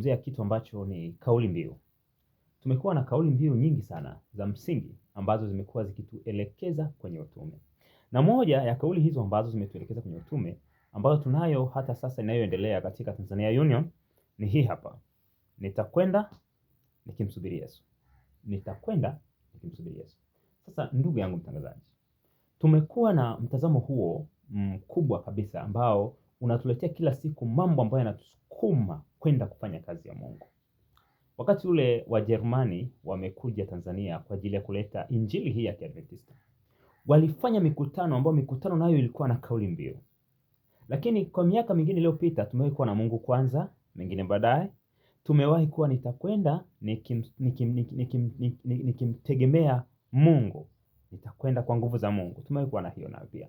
Tunazungumzia kitu ambacho ni kauli mbiu. Tumekuwa na kauli mbiu nyingi sana za msingi ambazo zimekuwa zikituelekeza kwenye utume, na moja ya kauli hizo ambazo zimetuelekeza kwenye utume ambayo tunayo hata sasa inayoendelea katika Tanzania Union ni hii hapa: nitakwenda nikimsubiri Yesu, nitakwenda nikimsubiri Yesu. Sasa ndugu yangu mtangazaji, tumekuwa na mtazamo huo mkubwa kabisa ambao unatuletea kila siku mambo ambayo yanatusukuma kwenda kufanya kazi ya Mungu. Wakati ule Wajerumani wamekuja Tanzania kwa ajili ya kuleta injili hii ya Kiadventista, walifanya mikutano ambayo mikutano nayo ilikuwa na kauli mbiu. Lakini kwa miaka mingine iliyopita tumewahi kuwa na Mungu kwanza, mengine baadaye. Tumewahi kuwa nitakwenda nikimtegemea Mungu, nitakwenda kwa nguvu za Mungu. Tumewahi kuwa na hiyo nayo pia.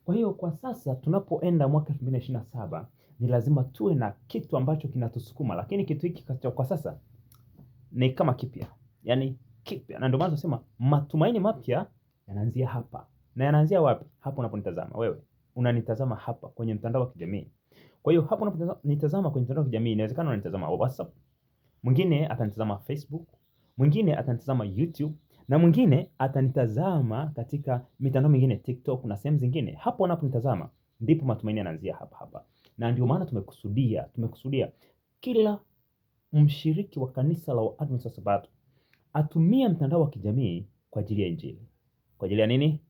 Kwa hiyo kwa sasa tunapoenda mwaka 2027 ni lazima tuwe na kitu ambacho kinatusukuma, lakini kitu hiki kwa sasa ni kama kipya, yaani kipya, na ndio maana tunasema matumaini mapya yanaanzia hapa. Na yanaanzia wapi? Hapo unaponitazama wewe, unanitazama hapa kwenye mtandao wa kijamii. Kwa hiyo hapo unaponitazama kwenye mtandao wa kijamii, inawezekana unanitazama WhatsApp, mwingine atanitazama Facebook, mwingine atanitazama YouTube na mwingine atanitazama katika mitandao mingine TikTok na sehemu zingine. Hapo unaponitazama ndipo matumaini yanaanzia hapa hapa, na ndio maana tumekusudia kila mshiriki wa kanisa la Waadventista wa Sabato atumie mtandao wa kijamii kwa ajili ya Injili. Kwa ajili ya nini?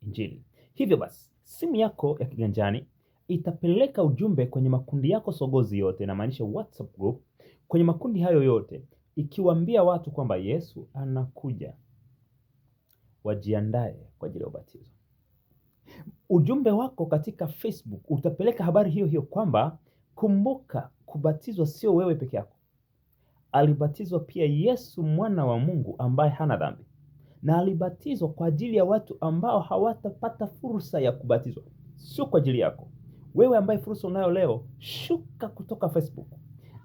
Injili. Hivyo basi, simu yako ya kiganjani itapeleka ujumbe kwenye makundi yako sogozi yote, namaanisha WhatsApp group, kwenye makundi hayo yote ikiwaambia watu kwamba Yesu anakuja, wajiandae kwa ajili ya ubatizo. Ujumbe wako katika Facebook utapeleka habari hiyo hiyo kwamba kumbuka, kubatizwa sio wewe peke yako, alibatizwa pia Yesu mwana wa Mungu ambaye hana dhambi, na alibatizwa kwa ajili ya watu ambao hawatapata fursa ya kubatizwa, sio kwa ajili yako wewe ambaye fursa unayo leo. Shuka kutoka Facebook,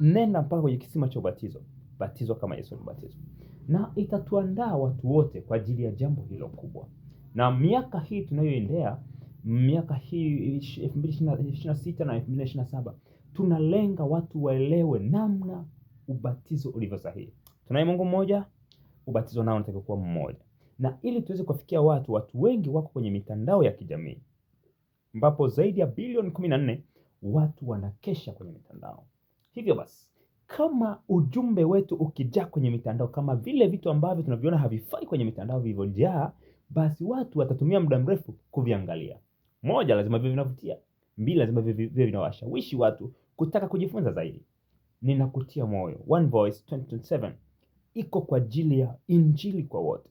nenda mpaka kwenye kisima cha ubatizo, batizwa kama Yesu alibatizwa, na itatuandaa watu wote kwa ajili ya jambo hilo kubwa. Na miaka hii tunayoendea, miaka hii 2026 na 2027, tunalenga watu waelewe namna ubatizo ulivyo sahihi. Tunaye Mungu mmoja, ubatizo nao unatakiwa kuwa mmoja. Na ili tuweze kuwafikia watu, watu wengi wako kwenye mitandao ya kijamii ambapo zaidi ya bilioni 14 watu wanakesha kwenye mitandao. Hivyo basi, kama ujumbe wetu ukijaa kwenye mitandao, kama vile vitu ambavyo tunaviona havifai kwenye mitandao vilivyojaa, basi watu watatumia muda mrefu kuviangalia. Moja, lazima viwe vinavutia. Mbili, lazima viwe vinawashawishi watu kutaka kujifunza zaidi. Ninakutia moyo, One Voice 2027 iko kwa ajili ya injili kwa wote.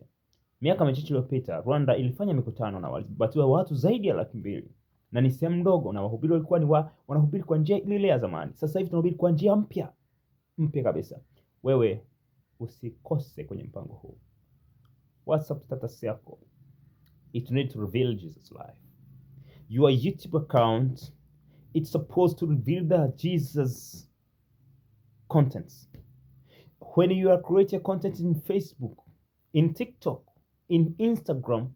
Miaka michache iliyopita Rwanda ilifanya mikutano na walibatiwa watu zaidi ya 200,000, na ni sehemu ndogo, na wahubiri walikuwa ni wanahubiri kwa njia ile ile ya zamani. Sasa hivi tunahubiri kwa njia mpya mpya kabisa. Wewe usikose kwenye mpango huu. WhatsApp status yako, it need to reveal Jesus life. Your YouTube account, it's supposed to reveal the Jesus contents. When you are creating content in Facebook, in TikTok, in Instagram,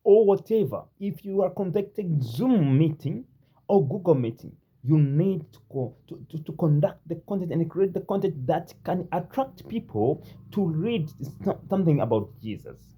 or whatever, if you are conducting Zoom meeting or Google meeting, you need to conduct the content and create the content that can attract people to read something about Jesus.